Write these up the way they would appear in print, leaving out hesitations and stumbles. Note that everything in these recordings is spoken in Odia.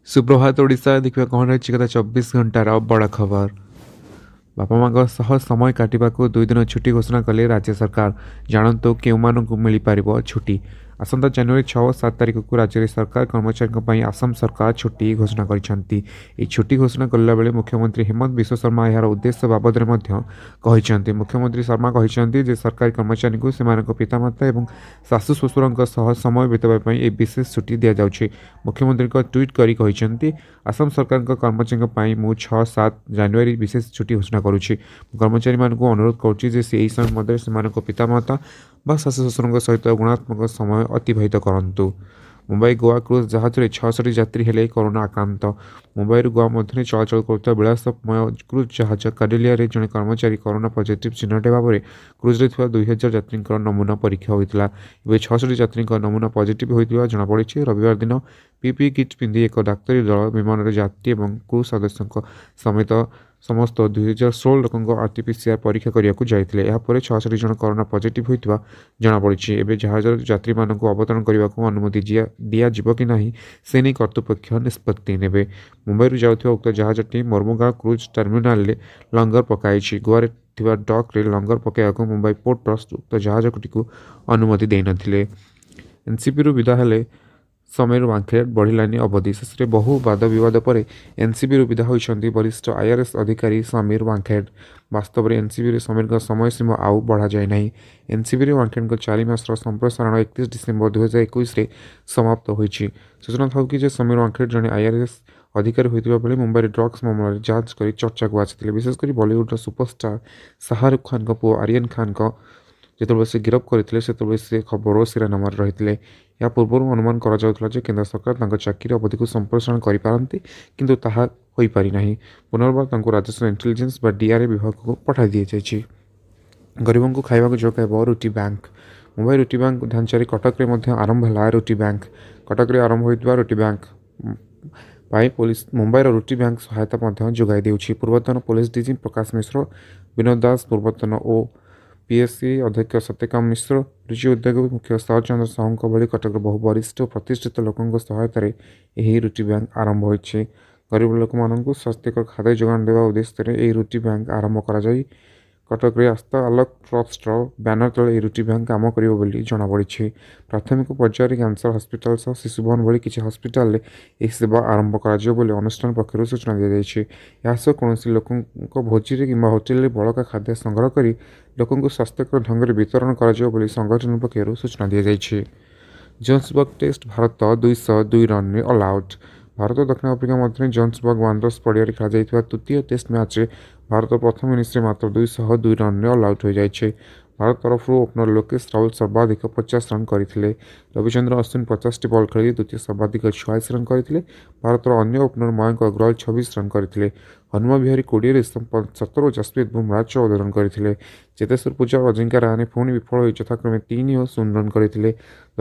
ସୁପ୍ରଭାତ ଓଡ଼ିଶା। ଦେଖିବା କ'ଣ ରହିଛି ଗତ 24 ଘଣ୍ଟାର ବଡ଼ ଖବର। ବାପା ମାଆଙ୍କ ସହ ସମୟ କାଟିବାକୁ 2 ଦିନ ଛୁଟି ଘୋଷଣା କଲେ ରାଜ୍ୟ ସରକାର। ଜାଣନ୍ତୁ କେଉଁମାନଙ୍କୁ ମିଳିପାରିବ ଛୁଟି। ଆସନ୍ତା ଜାନୁଆରୀ 6 ଓ 7 ତାରିଖକୁ ରାଜ୍ୟରେ ସରକାର କର୍ମଚାରୀଙ୍କ ପାଇଁ ଆସାମ ସରକାର ଛୁଟି ଘୋଷଣା କରିଛନ୍ତି। ଏହି ଛୁଟି ଘୋଷଣା କଲାବେଳେ ମୁଖ୍ୟମନ୍ତ୍ରୀ ହେମନ୍ତ ବିଶ୍ୱ ଶର୍ମା ଏହାର ଉଦ୍ଦେଶ୍ୟ ବାବଦରେ ମଧ୍ୟ କହିଛନ୍ତି। ମୁଖ୍ୟମନ୍ତ୍ରୀ ଶର୍ମା କହିଛନ୍ତି ଯେ ସରକାରୀ କର୍ମଚାରୀଙ୍କୁ ସେମାନଙ୍କ ପିତାମାତା ଏବଂ ଶାଶୁ ଶ୍ୱଶୁରଙ୍କ ସହ ସମୟ ବିତାଇବା ପାଇଁ ଏହି ବିଶେଷ ଛୁଟି ଦିଆଯାଉଛି। ମୁଖ୍ୟମନ୍ତ୍ରୀଙ୍କ ଟ୍ୱିଟ୍ କରି କହିଛନ୍ତି, ଆସାମ ସରକାରଙ୍କ କର୍ମଚାରୀଙ୍କ ପାଇଁ ମୁଁ 6, 7 ଜାନୁଆରୀ ବିଶେଷ ଛୁଟି ଘୋଷଣା କରୁଛି। ମୁଁ କର୍ମଚାରୀମାନଙ୍କୁ ଅନୁରୋଧ କରୁଛି ଯେ ସେ ଏହି ସମୟ ମଧ୍ୟରେ ସେମାନଙ୍କ ପିତାମାତା ବା ଶାଶୁ ଶ୍ୱଶୁରଙ୍କ ସହିତ ଗୁଣାତ୍ମକ ସମୟ ଅତିବାହିତ କରନ୍ତୁ। ମୁମ୍ବାଇ ଗୋଆ କ୍ରୁଜ୍ ଜାହାଜରେ 66 ଯାତ୍ରୀ ହେଲେ କରୋନା ଆକ୍ରାନ୍ତ। ମୁମ୍ବାଇରୁ ଗୋଆ ମଧ୍ୟରେ ଚଳାଚଳ କରୁଥିବା ବିଳାସମୟ କ୍ରୁଜ୍ ଜାହାଜ କାର୍ଡେଲିଆରେ ଜଣେ କର୍ମଚାରୀ କରୋନା ପଜିଟିଭ୍ ଚିହ୍ନଟ ହେବା ପରେ କ୍ରୁଜ୍ରେ ଥିବା 2000 ଯାତ୍ରୀଙ୍କର ନମୁନା ପରୀକ୍ଷା ହୋଇଥିଲା। ଏବେ 66 ଯାତ୍ରୀଙ୍କ ନମୁନା ପଜିଟିଭ୍ ହୋଇଥିବା ଜଣାପଡ଼ିଛି। ରବିବାର ଦିନ ପିପିଇ କିଟ୍ ପିନ୍ଧି ଏକ ଡାକ୍ତରୀ ଦଳ ବିମାନରେ ଯାତ୍ରୀ ଏବଂ କ୍ରୁ ସଦସ୍ୟଙ୍କ ସମେତ ସମସ୍ତ 2016 ଲୋକଙ୍କ ଆର୍ଟିପିସିଆର୍ ପରୀକ୍ଷା କରିବାକୁ ଯାଇଥିଲେ। ଏହାପରେ 66 ଜଣ କରୋନା ପଜିଟିଭ୍ ହୋଇଥିବା ଜଣାପଡ଼ିଛି। ଏବେ ଜାହାଜର ଯାତ୍ରୀମାନଙ୍କୁ ଅବତରଣ କରିବାକୁ ଅନୁମତି ଦିଆଯିବ କି ନାହିଁ, ସେ ନେଇ କର୍ତ୍ତୃପକ୍ଷ ନିଷ୍ପତ୍ତି ନେବେ। ମୁମ୍ବାଇରୁ ଯାଉଥିବା ଉକ୍ତ ଜାହାଜଟି ମୋର୍ମୁଗାଓ କ୍ରୁଜ୍ ଟର୍ମିନାଲରେ ଲଙ୍ଗର ପକାଇଛି। ଗୋଆରେ ଥିବା ଡକ୍ରେ ଲଙ୍ଗର ପକାଇବାକୁ ମୁମ୍ବାଇ ପୋର୍ଟ ଟ୍ରଷ୍ଟ ଉକ୍ତ ଜାହାଜଟିକୁ ଅନୁମତି ଦେଇନଥିଲେ। ଏନ୍ସିବିରୁ ବିଦା ହେଲେ ସମୀର ୱାଙ୍ଖେଡ୍, ବଢ଼ିଲାନି ଅବଧି। ଶେଷରେ ବହୁ ବାଦ ବିବାଦ ପରେ ଏନ୍ସିବିରୁ ବିଦା ହୋଇଛନ୍ତି ବରିଷ୍ଠ ଆଇଆର୍ଏସ୍ ଅଧିକାରୀ ସମୀର ୱାଙ୍ଖେଡ୍। ବାସ୍ତବରେ ଏନ୍ସିବିରେ ସମୀରଙ୍କ ସମୟସୀମା ଆଉ ବଢ଼ାଯାଇନାହିଁ। ଏନ୍ସିବିରେ ୱାଙ୍ଖେଡ୍ଙ୍କ 4 ମାସର ସମ୍ପ୍ରସାରଣ 31 ଡିସେମ୍ବର 2021ରେ ସମାପ୍ତ ହୋଇଛି। ସୂଚନା ଥାଉ କି ଯେ ସମୀର ୱାଙ୍ଖେଡ୍ ଜଣେ ଆଇଆର୍ଏସ୍ ଅଧିକାରୀ ହୋଇଥିବା ବେଳେ ମୁମ୍ବାଇରେ ଡ୍ରଗ୍ସ ମାମଲାରେ ଯାଞ୍ଚ କରି ଚର୍ଚ୍ଚାକୁ ଆସିଥିଲେ। ବିଶେଷ କରି ବଲିଉଡର ସୁପରଷ୍ଟାର ଶାହରୁଖ ଖାନଙ୍କ ପୁଅ ଆରିୟନ ଖାନଙ୍କ ଯେତେବେଳେ ସେ ଗିରଫ କରିଥିଲେ, ସେତେବେଳେ ସେ ଖବର ଶିରୋନାମାରେ ରହିଥିଲେ। ଏହା ପୂର୍ବରୁ ଅନୁମାନ କରାଯାଉଥିଲା ଯେ କେନ୍ଦ୍ର ସରକାର ତାଙ୍କ ଚାକିରି ଅବଧିକୁ ସମ୍ପ୍ରସାରଣ କରିପାରନ୍ତି, କିନ୍ତୁ ତାହା ହୋଇପାରିନାହିଁ। ପୁନର୍ବାର ତାଙ୍କୁ ରାଜସ୍ୱ ଇଣ୍ଟେଲିଜେନ୍ସ ବା ଡିଆର୍ଆଇ ବିଭାଗକୁ ପଠାଇ ଦିଆଯାଇଛି। ଗରିବଙ୍କୁ ଖାଇବାକୁ ଯୋଗାଇବ ରୁଟି ବ୍ୟାଙ୍କ। ମୁମ୍ବାଇ ରୁଟି ବ୍ୟାଙ୍କ ଢାଞ୍ଚାରେ କଟକରେ ମଧ୍ୟ ଆରମ୍ଭ ହେଲା ରୁଟି ବ୍ୟାଙ୍କ। କଟକରେ ଆରମ୍ଭ ହୋଇଥିବା ରୁଟି ବ୍ୟାଙ୍କ ପାଇଁ ପୋଲିସ ମୁମ୍ବାଇର ରୁଟି ବ୍ୟାଙ୍କ ସହାୟତା ମଧ୍ୟ ଯୋଗାଇ ଦେଉଛି। ପୂର୍ବତନ ପୋଲିସ ଡିଜି ପ୍ରକାଶ ମିଶ୍ର, ବିନୋଦ ଦାସ, ପୂର୍ବତନ ଓ ପିଏସ୍ସି ଅଧ୍ୟକ୍ଷ ସତ୍ୟକାମ ମିଶ୍ର, ରୁଚି ଉଦ୍ୟୋଗ ମୁଖ୍ୟ ଶରତ ସାହୁଙ୍କ ଭଳି କଟକର ବହୁ ବରିଷ୍ଠ ଓ ପ୍ରତିଷ୍ଠିତ ଲୋକଙ୍କ ସହାୟତାରେ ଏହି ରୁଟି ବ୍ୟାଙ୍କ ଆରମ୍ଭ ହୋଇଛି। ଗରିବ ଲୋକମାନଙ୍କୁ ସ୍ୱାସ୍ଥ୍ୟକର ଖାଦ୍ୟ ଯୋଗାଣ ଦେବା ଉଦ୍ଦେଶ୍ୟରେ ଏହି ରୁଟି ବ୍ୟାଙ୍କ ଆରମ୍ଭ କରାଯାଇ କଟକରେ ଆସ୍ଥା ଆଲୋକ ଟ୍ରଷ୍ଟର ବ୍ୟାନର ତଳେ ଏହି ରୁଟି ବ୍ୟାଙ୍କ କାମ କରିବ ବୋଲି ଜଣାପଡ଼ିଛି। ପ୍ରାଥମିକ ପର୍ଯ୍ୟାୟରେ କ୍ୟାନ୍ସର ହସ୍ପିଟାଲ ସହ ଶିଶୁଭବନ ଭଳି କିଛି ହସ୍ପିଟାଲରେ ଏହି ସେବା ଆରମ୍ଭ କରାଯିବ ବୋଲି ଅନୁଷ୍ଠାନ ପକ୍ଷରୁ ସୂଚନା ଦିଆଯାଇଛି। ଏହା ସହ କୌଣସି ଲୋକଙ୍କ ଭୋଜିରେ କିମ୍ବା ହୋଟେଲରେ ବଳକା ଖାଦ୍ୟ ସଂଗ୍ରହ କରି ଲୋକଙ୍କୁ ସ୍ୱାସ୍ଥ୍ୟକର ଢଙ୍ଗରେ ବିତରଣ କରାଯିବ ବୋଲି ସଂଗଠନ ପକ୍ଷରୁ ସୂଚନା ଦିଆଯାଇଛି। ଜୋହାନ୍ସବର୍ଗ ଟେଷ୍ଟ, ଭାରତ 202 ରନ୍ରେ ଅଲ୍ ଆଉଟ୍। ଭାରତ ଓ ଦକ୍ଷିଣ ଆଫ୍ରିକା ମଧ୍ୟରେ ଜୋହାନ୍ସବର୍ଗ ୱାଣ୍ଡରର୍ସ ପଡ଼ିଆରେ ଖେଳାଯାଇଥିବା ତୃତୀୟ ଟେଷ୍ଟ ମ୍ୟାଚ୍ରେ ଭାରତ ପ୍ରଥମ ଇନିଂସରେ ମାତ୍ର 202 ରନ୍ରେ ଅଲ୍ ଆଉଟ୍ ହୋଇଯାଇଛି। ଭାରତ ତରଫରୁ ଓପନର ଲୋକେଶ ରାହୁଲ ସର୍ବାଧିକ 50 ରନ୍ କରିଥିଲେ। ରବିଚନ୍ଦ୍ର ଅଶ୍ୱିନ 50ଟି ବଲ୍ ଖେଳି ଦ୍ୱିତୀୟ ସର୍ବାଧିକ 46 ରନ୍ କରିଥିଲେ। ଭାରତର ଅନ୍ୟ ଓପନର ମୟଙ୍କ ଅଗ୍ରୱାଲ 26 ରନ୍ କରିଥିଲେ। ହନୁମା ବିହାରୀ 20, ରିଷଭ ପନ୍ତ 17 ଓ ଜସପ୍ରୀତ ବୁମରା 14 ରନ୍ କରିଥିଲେ। ଚେତେଶ୍ୱର ପୂଜାରା ଓ ଅଜିଙ୍କ୍ୟ ରାହାନେ ପୁଣି ବିଫଳ ହୋଇ ଯଥାକ୍ରମେ 3 ଓ 0 ରନ୍ କରିଥିଲେ।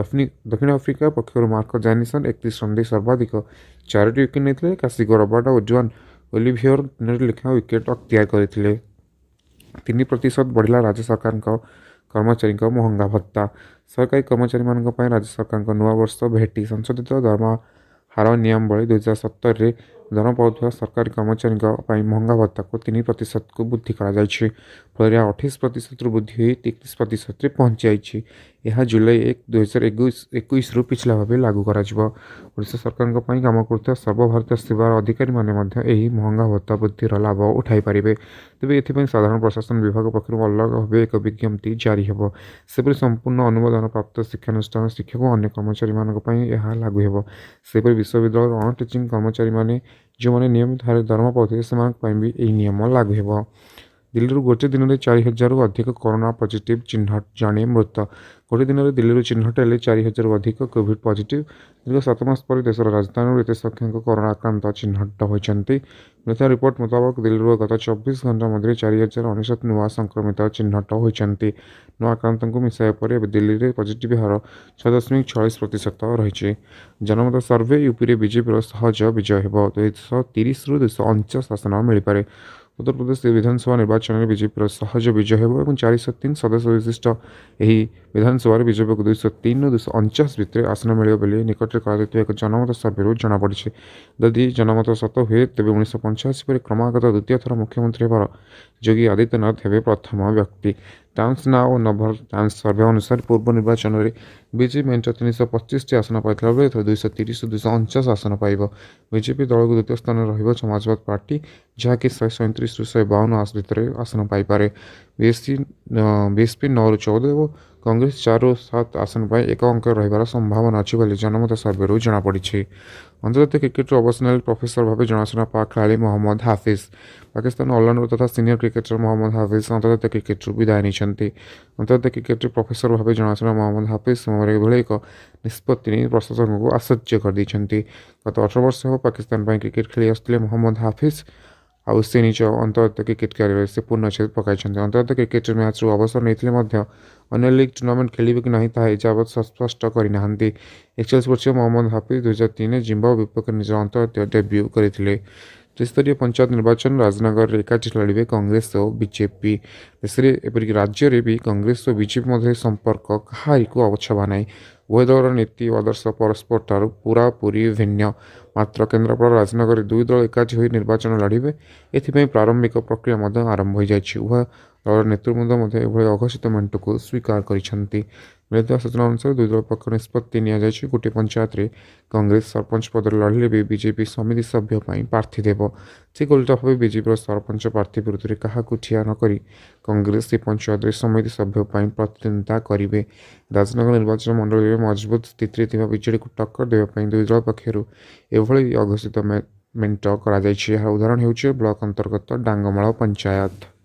ଦକ୍ଷିଣ ଆଫ୍ରିକା ପକ୍ଷରୁ ମାର୍କୋ ଜାନିସନ୍ 31 ରନ୍ ଦେଇ ସର୍ବାଧିକ ଚାରୋଟି ୱିକେଟ୍ ନେଇଥିଲେ। କାସିଗୋ ରବାଡା ଓ ଜୁଆନ୍ ଓଲିଭିୟର ତିନୋଟି ଲେଖାଏଁ ୱିକେଟ୍ ଅକ୍ତିଆର କରିଥିଲେ। 3% ବଢ଼ିଲା ରାଜ୍ୟ ସରକାରଙ୍କ କର୍ମଚାରୀଙ୍କ ମହଙ୍ଗା ଭତ୍ତା। ସରକାରୀ କର୍ମଚାରୀମାନଙ୍କ ପାଇଁ ରାଜ୍ୟ ସରକାରଙ୍କ ନୂଆବର୍ଷ ଭେଟି। ସଂଶୋଧିତ ଦରମା ହାର ନିୟମାବଳୀ 2017ରେ ଦରମା ପାଉଥିବା ସରକାରୀ କର୍ମଚାରୀଙ୍କ ପାଇଁ ମହଙ୍ଗା ଭତ୍ତାକୁ 3 ପ୍ରତିଶତକୁ ବୃଦ୍ଧି କରାଯାଇଛି। ଫଳରେ ଏହା 28 ପ୍ରତିଶତରୁ ବୃଦ୍ଧି ହୋଇ 33 ପ୍ରତିଶତରେ ପହଞ୍ଚିଯାଇଛି। ଏହା ଜୁଲାଇ 1, 2021ରୁ ପିଛୁଲା ଭାବେ ଲାଗୁ କରାଯିବ। ଓଡ଼ିଶା ସରକାରଙ୍କ ପାଇଁ କାମ କରୁଥିବା ସର୍ବଭାରତୀୟ ସେବାର ଅଧିକାରୀମାନେ ମଧ୍ୟ ଏହି ମହଙ୍ଗା ଭତ୍ତା ବୃଦ୍ଧିର ଲାଭ ଉଠାଇ ପାରିବେ। ତେବେ ଏଥିପାଇଁ ସାଧାରଣ ପ୍ରଶାସନ ବିଭାଗ ପକ୍ଷରୁ ଅଲଗା ଭାବେ ଏକ ବିଜ୍ଞପ୍ତି ଜାରି ହେବ। ସେହିପରି ସମ୍ପୂର୍ଣ୍ଣ ଅନୁଦାନ ପ୍ରାପ୍ତ ଶିକ୍ଷାନୁଷ୍ଠାନ ଶିକ୍ଷକ ଓ ଅନ୍ୟ କର୍ମଚାରୀମାନଙ୍କ ପାଇଁ ଏହା ଲାଗୁ ହେବ। ସେହିପରି ବିଶ୍ୱବିଦ୍ୟାଳୟର ଅଣ ଟିଚିଂ କର୍ମଚାରୀମାନେ, ଯେଉଁମାନେ ନିୟମିତ ହାରରେ ଦରମା ପାଉଥିବେ, ସେମାନଙ୍କ ପାଇଁ ବି ଏହି ନିୟମ ଲାଗୁ ହେବ। ଦିଲ୍ଲୀରୁ ଗୋଟିଏ ଦିନରେ 4000ରୁ ଅଧିକ କରୋନା ପଜିଟିଭ୍ ଚିହ୍ନଟ, ଜଣେ ମୃତ। ଗୋଟିଏ ଦିନରେ ଦିଲ୍ଲୀରୁ ଚିହ୍ନଟ ହେଲେ 4000ରୁ ଅଧିକ କୋଭିଡ୍ ପଜିଟିଭ୍। ଦୀର୍ଘ 7 ମାସ ପରେ ଦେଶର ରାଜଧାନୀରୁ ଏତେ ସଂଖ୍ୟକ କରୋନା ଆକ୍ରାନ୍ତ ଚିହ୍ନଟ ହୋଇଛନ୍ତି। ମିଳିଥିବା ରିପୋର୍ଟ ମୁତାବକ ଦିଲ୍ଲୀରୁ ଗତ 24 ଘଣ୍ଟା ମଧ୍ୟରେ 4099 ନୂଆ ସଂକ୍ରମିତ ଚିହ୍ନଟ ହୋଇଛନ୍ତି। ନୂଆ ଆକ୍ରାନ୍ତଙ୍କୁ ମିଶାଇବା ପରେ ଏବେ ଦିଲ୍ଲୀରେ ପଜିଟିଭ୍ ହାର 6.46% ରହିଛି। ଜନମତ ସର୍ଭେ, ୟୁପିରେ ବିଜେପିର ସହଜ ବିଜୟ ହେବ, 230ରୁ 249 ଆସନ ମିଳିପାରେ। ଉତ୍ତରପ୍ରଦେଶ ବିଧାନସଭା ନିର୍ବାଚନରେ ବିଜେପିର ସହଜ ବିଜୟ ହେବ ଏବଂ 403 ସଦସ୍ୟ ବିଶିଷ୍ଟ ଏହି ବିଧାନସଭାରେ ବିଜେପିକୁ 203ରୁ 249 ଭିତରେ ଆସନ ମିଳିବ ବୋଲି ନିକଟରେ କରାଯାଇଥିବା ଏକ ଜନମତ ସର୍ଭେରୁ ଜଣାପଡ଼ିଛି। ଯଦି ଜନମତ ସତ ହୁଏ, ତେବେ 1985 ପରେ କ୍ରମାଗତ ଦ୍ୱିତୀୟ ଥର ମୁଖ୍ୟମନ୍ତ୍ରୀ ହେବାର ଯୋଗୀ ଆଦିତ୍ୟନାଥ ହେବେ ପ୍ରଥମ ବ୍ୟକ୍ତି। ଟାଇମ୍ସ now ଓ ନବଭାରତ ଟାଇମ୍ସ ସର୍ଭେ ଅନୁସାରେ ପୂର୍ବ ନିର୍ବାଚନରେ ବିଜେପି ମେଣ୍ଟ 325ଟି ଆସନ ପାଇଥିଲା ବେଳେ ଏଥର 230ରୁ 249 ଆସନ ପାଇବ। ବିଜେପି ଦଳକୁ ଦ୍ୱିତୀୟ ସ୍ଥାନରେ ରହିବ ସମାଜବାଦ ପାର୍ଟି, ଯାହାକି 137ରୁ 152 ଭିତରେ ଆସନ ପାଇପାରେ। ବିଏସ୍ପି 9ରୁ 14 ଏବଂ କଂଗ୍ରେସ 4ରୁ 7 ଆସନ ପାଇଁ ଏକ ଅଙ୍କରେ ରହିବାର ସମ୍ଭାବନା ଅଛି ବୋଲି ଜନମତ ସର୍ଭେରୁ ଜଣାପଡ଼ିଛି। ଅନ୍ତର୍ଜାତୀୟ କ୍ରିକେଟରୁ ଅବସର ନେଲେ ପ୍ରଫେସର ଭାବେ ଜଣାଶୁଣା ପାକ୍ ଖେଳାଳି ମହମ୍ମଦ ହାଫିଜ। ପାକିସ୍ତାନ ଅଲରାଉଣ୍ଡର ତଥା ସିନିୟର କ୍ରିକେଟର ମହମ୍ମଦ ହାଫିଜ ଅନ୍ତର୍ଜାତୀୟ କ୍ରିକେଟରୁ ବିଦାୟ ନେଇଛନ୍ତି। ଅନ୍ତର୍ଜାତୀୟ କ୍ରିକେଟରେ ପ୍ରଫେସର ଭାବେ ଜଣାଶୁଣା ମହମ୍ମଦ ହାଫିଜ ସମୟରେ ଏଭଳି ଏକ ନିଷ୍ପତ୍ତି ନେଇ ପ୍ରଶଂସକଙ୍କୁ ଆଶ୍ଚର୍ଯ୍ୟ କରିଦେଇଛନ୍ତି। ଗତ 18 ବର୍ଷ ହେବ ପାକିସ୍ତାନ ପାଇଁ କ୍ରିକେଟ ଖେଳି ଆସୁଥିଲେ ମହମ୍ମଦ ହାଫିଜ। ଆଉ ସେ ନିଜ ଅନ୍ତର୍ଜାତୀୟ କ୍ରିକେଟ କ୍ୟାରିୟରରେ ସେ ପୂର୍ଣ୍ଣଚ୍ଛେଦ ପକାଇଛନ୍ତି। ଅନ୍ତର୍ଜାତୀୟ କ୍ରିକେଟ ମ୍ୟାଚ୍ରୁ ଅବସର ନେଇଥିଲେ ମଧ୍ୟ ଅନ୍ୟ ଲିଗ୍ ଟୁର୍ଣ୍ଣାମେଣ୍ଟ ଖେଳିବେ କି ନାହିଁ, ତାହା ଏଯାବତ୍ ସ୍ପଷ୍ଟ କରିନାହାନ୍ତି। 41 ବର୍ଷୀୟ ମହମ୍ମଦ ହାଫିଜ 2003ରେ ଜିମ୍ବାୱେ ବିପକ୍ଷରେ ନିଜର ଅନ୍ତର୍ଜାତୀୟ ଡେବ୍ୟୁ କରିଥିଲେ। ତ୍ରିସ୍ତରୀୟ ପଞ୍ଚାୟତ ନିର୍ବାଚନ, ରାଜନଗରରେ ଏକାଠି ଲଢ଼ିବେ କଂଗ୍ରେସ ଓ ବିଜେପି। ଦେଶରେ, ଏପରିକି ରାଜ୍ୟରେ ବି କଂଗ୍ରେସ ଓ ବିଜେପି ମଧ୍ୟରେ ସମ୍ପର୍କ କାହାରିକୁ ଅଛପା ନାହିଁ। ଉଭୟ ଦଳର ନୀତି ଓ ଆଦର୍ଶ ପରସ୍ପରଠାରୁ ପୂରାପୂରି ଭିନ୍ନ। ମାତ୍ର କେନ୍ଦ୍ରାପଡ଼ା ରାଜନଗରରେ ଦୁଇ ଦଳ ଏକାଠି ହୋଇ ନିର୍ବାଚନ ଲଢ଼ିବେ। ଏଥିପାଇଁ ପ୍ରାରମ୍ଭିକ ପ୍ରକ୍ରିୟା ମଧ୍ୟ ଆରମ୍ଭ ହୋଇଯାଇଛି। ଉଭୟ ଦଳର ନେତୃବୃନ୍ଦ ମଧ୍ୟ ଏଭଳି ଅଘୋଷିତ ମେଣ୍ଟକୁ ସ୍ୱୀକାର କରିଛନ୍ତି। ମିଳିଥିବା ସୂଚନା ଅନୁସାରେ ଦୁଇ ଦଳ ପକ୍ଷରୁ ନିଷ୍ପତ୍ତି ନିଆଯାଇଛି, ଗୋଟିଏ ପଞ୍ଚାୟତରେ କଂଗ୍ରେସ ସରପଞ୍ଚ ପଦରେ ଲଢ଼ିଲେ ବି ବିଜେପି ସମିତି ସଭ୍ୟ ପାଇଁ ପ୍ରାର୍ଥୀ ଦେବ। ଠିକ୍ ଓଲଟା ଭାବେ ବିଜେପିର ସରପଞ୍ଚ ପ୍ରାର୍ଥୀ ବିରୁଦ୍ଧରେ କାହାକୁ ଠିଆ ନକରି କଂଗ୍ରେସ ସେହି ପଞ୍ଚାୟତରେ ସମିତି ସଭ୍ୟ ପାଇଁ ପ୍ରତିଦ୍ୱନ୍ଦ୍ୱିତା କରିବେ। ରାଜନଗର ନିର୍ବାଚନ ମଣ୍ଡଳୀରେ ମଜବୁତ ସ୍ଥିତିରେ ଥିବା ବିଜେଡ଼ିକୁ ଟକ୍କର ଦେବା ପାଇଁ ଦୁଇ ଦଳ ପକ୍ଷରୁ ଏଭଳି ଅଘୋଷିତ ମେଣ୍ଟ କରାଯାଇଛି। ଏହାର ଉଦାହରଣ ହେଉଛି ବ୍ଲକ ଅନ୍ତର୍ଗତ ଡାଙ୍ଗମାଳ ପଞ୍ଚାୟତ।